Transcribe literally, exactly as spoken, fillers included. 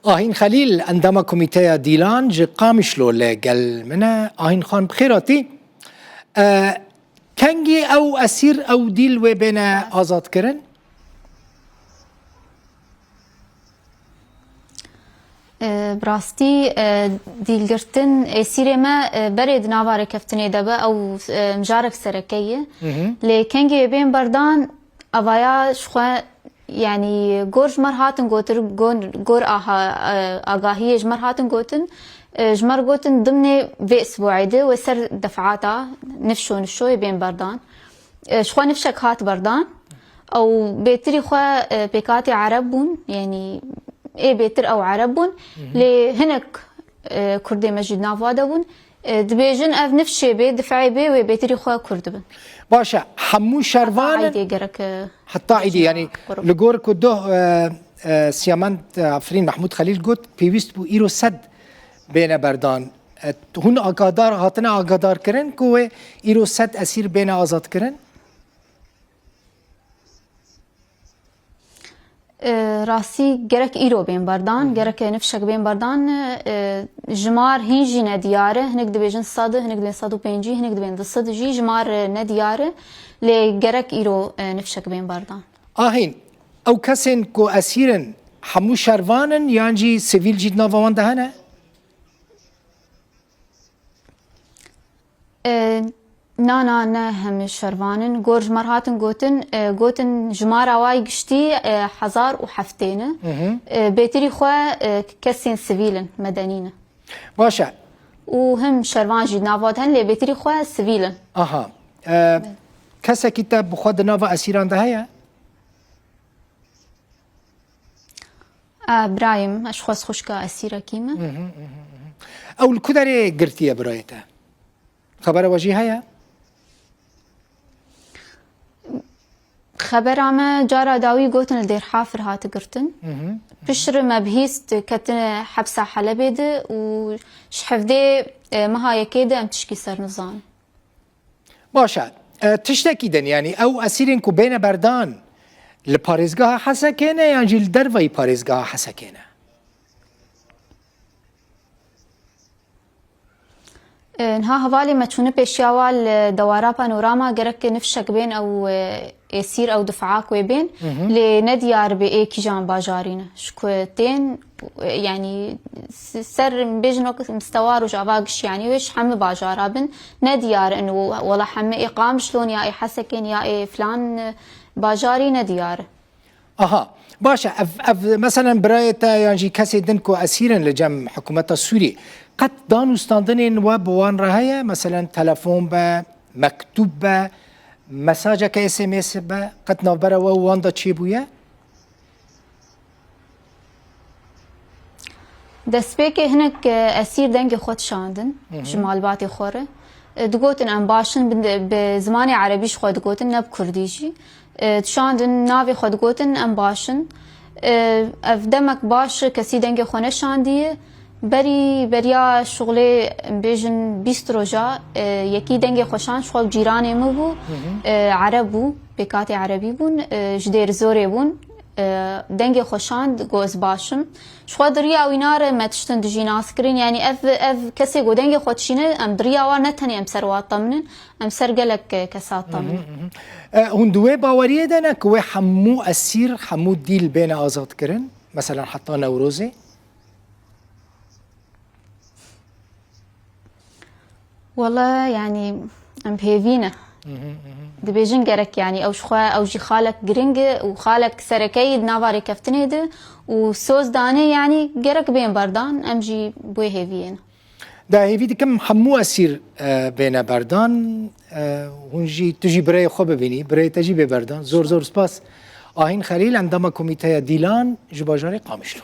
Ahîn Xelîl, endama Komîteya Dîlan ji Qamişlo li gel min e. Ahîn Xan, bi xêr hatî. E, kengî ew esîr, ew dîl wê bêne azadkirin? E, bi rastî, e, dîlgirtin êsîrê me, e, berê di nava rêkeftinê de be, ew, e, mijarek sereke ye. Lê kengê wê bên berdan, evaya ji xwe, yanî gor ji me re hatin gotin, gor, gor aha, e, agahiyê ji me re hatin gotin, e, ji me re gotin dimnê vê isbuê de wê ser defata nifşo nifşoyê bên berdan. E, ji xwe nifşek hat berdan. Ew bêtirî xwe, e, pêkatê Ereb bûn, yanî ê bêtir ew Ereb bûn, lê hinek, e, Kurdê me jî di nav wa de bûn. E, dibêjin ev nifşê bê, dif'ê bê, wê bêtirî xwe Kurd bin. Baş e, hemû şervan in? Heta îdê gerek, e, Heta îdî, yanî li gor ku doh, e, e, Siyamend, e, Efrîn Mehmûd Xelîl got, pêwîst bû îro sed bêne berdan. E, hûn agadar, hatine agadarkirin ku wê îro sed esîr bêne azadkirin? E, rastî gerek îro bên berdan, gerek nifşek bên berdan, e, jimar hîn jî nediyar e. Hinek dibêjin sed, hinek dibên sed û pêncî, hinek dibên du sed jî, jimar, e, nediyar e. Lê gerek îro, e, nifşek bên berdan. Ahîn, ew kesên ku esîr in, hemû şervan in yan jî sivîl jî di nava wan de hene? E, na, na, ne hemî şervan in. Gor ji me re hatin gotin, e, gotin jimara wayî giştî, e, hezar û heftê ne. E, bêtirî xwe, e, kesên sivîl in, medenî ne. Baş e. Û him şervan jî nava de hene, lê bêtirî xwe sivîl in. Aha. E, kesekî te bi xwe di nava esîran de heye? A, birayê min, ez xwest xwişka esîrekî me. Ew li ku derê girtiye birayê te? Xebera we jî heye? Xebera me cara dawî gotin li Dêrhafir hate girtin. Piştre me bihîst ketine hepsa Helebê de û ji hevdê, e, meha yekê de em tişkî ser nizanin. Baş e. E, tiştekî din, yanî ew esîrên ku bêne berdan li parêzgeha Hesekê ne yan jî li derveyî parêzgeha Hesekê ne? E, niha hevalê me çûne pêşiya wa li dewara Panorama, gerek nifşek bên ew, e, êsîr ew dif'ak wê bên. Lê nediyar bi ê kîjan bajarî ne. Ji ku tên, e, yanî s-, ser bêjin wek mistewa Rojava giş, yanî wê ji hemî bajara bin. Nediyar in û wela hemî ê Qamişlon ya ê Hesekên ya ê filan, e, bajarî nediyar. Aha, baş e, ev, ev, meselen birayê te yan jî kesê din ku esîr in li cem hikûmeta Sûrî, qet dan û standinên we bi wan re heye? Meselen telefon be, mektûb be, mesajeke S M S be, qet navbera we û wan de çêbûye? Destpêkê hinek, e, esîr dengê xwe dişandin ji malbatê xwe re. E, digotin em baş in, bi, bi zimanê erebî ji xwe digotin, ne bi kurdî jî. E, dişandin, navê xwe digotin, em baş in. E, ev demek baş kesî dengê xwe neşandiye. Berî, beriya şixulê, em bêjin bîst roja, e, yekî dengê xwe şand, ji xwe cîranê min bû, e, ereb bû, pêkatê erebî bûn, e, ji Dêrizorê bûn. E, dengê xwe şand, got, ez baş im. Ji xwe di riya wîna re me tiştin dijî nas kirin. Yanî ev, ev kesê ku dengê xwe dişîne, em di riya wan ne tenê em ser wan teminin, em ser gelek, e, kesa teminin. E, hûn di wê baweriyê de ne ku wê hemû esîr, hemû dîl bêne azadkirin? Meselen heta Newrozê? Wele, yanî, em bi hêvî ne. Dibêjin gerek, yanî, ew ji xwe, ew jî xalek giring e û xalek sereke ye di nava rêkeftinê de û soz dane, yanî, gerek bên berdan, em jî bi wê hêviyê ne. De hêvî dikim hemû esîr, e, bêne berdan, e, hûn jî, tu jî birayê xwe bibînî, birayê te jî bê berdan. Zor, zor spas. Ahîn Xelîl, endama Komîteya Dîlan ji bajarê Qamişlo.